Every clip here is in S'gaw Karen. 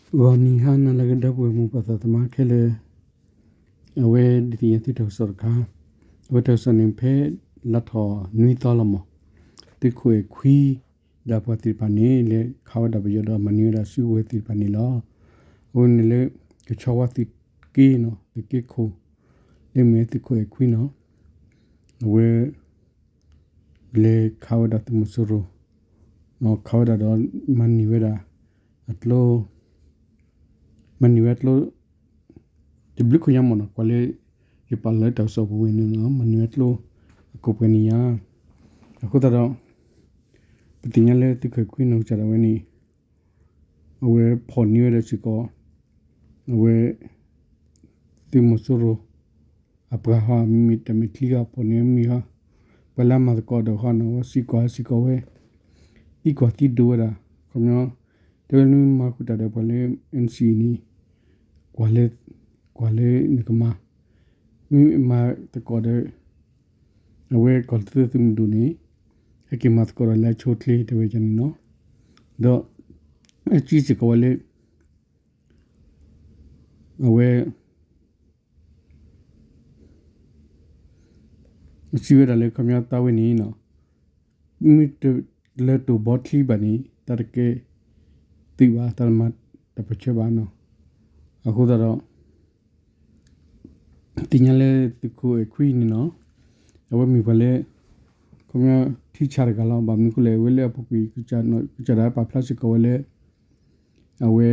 ဂီၤနံၤဟါနၤလၢအဂ့ၤ ဒီပုၢ်ဝဲၢ်မိၢ်ပၢ်သးသမါခဲလၢာ်, အဝဲဒုးသ့ၣ်ညါသုတၢ်ကစီၣ်တခါ, အဝဲတၢ်ကစီၣ်န့ၣ် ဖဲလါထီၣ်နွံသီလီၤမး, သုးခိၣ်အဲၣ်ခွံ ဒီးအပှၤသ့ၣ်တဖၣ်န့ၣ် လဲၤခးဝဲဒၣ်ပယီၤဒီးမၤန့ၢ်ဝဲဒၣ်စုကဝဲၤသ့ၣ်တဖၣ်န့ၣ်လီၤ. အဝဲန့ၣ်လၢ ကဆီဝါသုးက့နီၤ သုးက့ခိၣ် လၢမ့ၢ်သုးခိၣ်အဲၣ်ခွံနီၤ, အဝဲ လဲၤခးဝဲဒၣ်သုးမီၤစိရိၤ, ခးဝဲဒၣ်ဒီး မၤန့ၢ်ဝဲဒၣ် အကျိ, မၤန့ၢ်ဝဲအကျိ တဘျုးခိၣ်ညါမးနီၤ, ကွၢ်လၢ ယပာ်လီၤလၢတၢ်ကစီၣ်ပူၤဝဲန့ၣ်လီၤ, မၤန့ၢ်ဝဲအကျိ အကိးပှဲၤန့ၣ်ညါ, အဃိသတးဒီး ပသ့ၣ်ညါလၢသုးခိၣ်အဲၣ်ခွံနီၢ်ကစၢ်ဒၣ်ဝဲန့ၣ် အဝဲဖီၣ်န့ၢ်ဝဲဒၣ်စ့ၢ်ကီး အဝဲ သုးမီၤစိရိၤ အပှၤဟီ မ့မ့ၢ်တၢ်မဲာ်ချံဟီ ဖီၣ်န့ၢ်မ့ၢ်ဟီ, ပှၤလၢအမၤသကိးဒီးဟီနီၤ အဝဲစံးကွၢ်စ့ၢ်ကီးဝဲ သံကွၢ်သံဒိးဝဲဒၣ် ခီပညီ တဲဝဲလၢမ့ၢ်မၤဃုာ်တၢ်ဒီးပှၤလၢ NCA န့ၣ် ကွၢ်လၢ ကွၢ်လၢနကမၤ မ့ၢ်မၤသကိးဒီး အဝဲကီၢ်သူလ့ၤသုးမုၢ်ဒိၣ်န့ၣ် ဟဲက့ၤမၤသကိးဒီးလၢအဆိအချ့တဲဝဲန့ၣ်နီၤ, ဒီး အစံးစ့ၢ်ကီးဝဲလၢ အဝဲ စံးဝဲဒၣ်လၢခီပညီသးဝဲန့ၣ်နီၤ, မ့ၢ်တလၢတိၢ်ဘီထံဘၣ်န့ၣ် သးတကဲသုးဘၣ် သးတမၤတၢ်ပၢၢ်ဆၢဘၣ်နီၤ, အဃိသတးဒီး သ့ၣ်ညါလၢသုးခိၣ်အဲၣ်ခွံန့ၣ်နီၤ, အဝဲမ့ၢ်ပှၤလၢ ခီပညီထံဆးတဂၤလီၤ, ဘၣ်မနုၤအဃိလဲၣ် အဝဲလၢအပူၤကွံာ် ကစၢ်ဒၣ်ပာ်ဖျါစ့ၢ်ကီးဝဲလၢ အဝဲ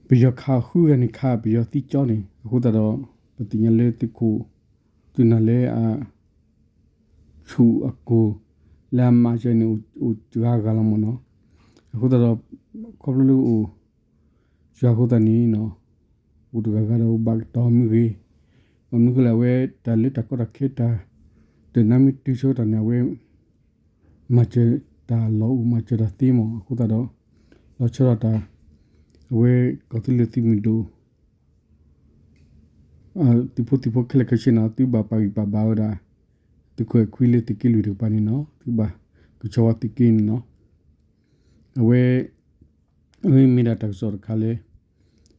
ပယီၤခးဃုဂၤန့ၣ် ခးပယီၤသံကၠီန့ၣ် အဃိသတးဒီး ပသ့ၣ်ညါလၢသုးခိၣ် သုးနၢ်လၢအ ဆူၣ်အကိၢ် လၢအမၤစၢၤန့ၣ် အိၣ်စှၤဂၤလီၤမးနီၤ, အဃိသတးဒီး ခီဖျိလၢအိၣ် စှၤအဃိသတးန့ၣ်နီၤ, အိၣ်တဂၤဂၤဒီးဘၣ်ကတီၤမ့ၢ်ဂ့ၤ, ဘၣ်မနုၤအဃိလဲၣ် အဝဲတၢ်လၢတၢ်ကီတၢ်ခဲတၢ် တနာ်မ့ၢ်တုၤဆၢကတီၢ်န့ၣ် အဝဲ မၤစၢၤတၢ်လီၢ်အိၣ် မၤစၢၤတၢ်သ့မး အဃိသတးဒီး လီၤဆီဒၣ်တၢ် အဝဲကီၢ်သူလ့ၤသုးမုၢ်ဒိၣ် သုးဖိသံၣ်ဖိခဲလၢာ်ခဲဆ့နီၤ သုဘၣ်ပာ်ဂံၢ်ပာ်ဘါဝဲဒၣ် သုးခိၣ်အဲၣ်ခွံလၢသုးက့လွံၢ်တကပၤန့ၣ်နီၤ သုဘၣ်ကဆီဝါသုးက့န့ၣ်နီၤ အဝဲ အဝဲမ့ၢ်ဒၣ်တၢ်ကစီၣ်တခါလၢ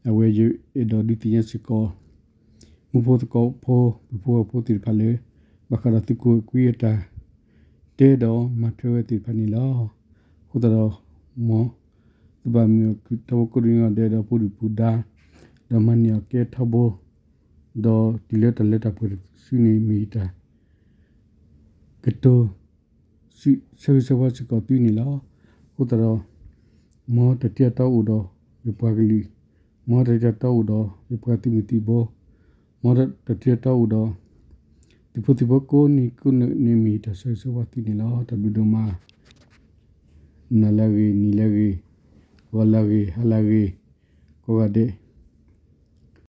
အဝဲယအဲၣ်ဒိးဒုးသ့ၣ်ညါစ့ၢ်ကီး မူဖိသကိးဖိ ပှၤဖိဝဲၢ်ဖိသ့ၣ်တဖၣ်လၢ ဘၣ်ဃးဒီးသုးခိၣ်အဲၣ်ခွံအတၢ် တဲဒီးမၤထွဲဝဲသ့ၣ်တဖၣ်န့ၣ်လီၤ. အဃိသတးဒီး မ်သုဘၣ်မုာ်အီၤထီဘိကိးဒံနီၢ်ဒဲးဒီးဖိဒံဖိဒါ ဒီးမၤန့ၢ်အီၤကဲထီဘိ ဒီးတုၤလၢတၢ်လၢတၢ်ပှဲၤတစုန့ၣ်မ့ၢ်ယတၢ် ကတိၤ ဆၢဂ့ၤဆၢဝါစ့ၢ်ကီးသုန့ၣ်လီၤ. အဃိသတးဒီး မ်တၢ်တ့တၢ်တီအိၣ်ဒီးယပှၤကလုာ်, မ်တၢ်တ့တၢ်တီအိၣ်ဒီးယပှၤသုးမုၢ်သံၣ်ဘိ, မ်တၢ်တ့တၢ်တီအိၣ်ဒီး သုးဖိသံၣ်ဖိကိးနံၤကိးနံၤန့ၣ်မ့ၢ်ယတၢ်ဆၢဂ့ၤဆၢဝါသုန့ၣ်လီၤ. တၢ်ဘျုးဒိၣ်မး နၤလၢအဂ့ၤ နံၤလၢအဂ့ၤ ဂီၤလၢအဂ့ၤ ဟါလၢအဂ့ၤ ကိးဂၤဒဲး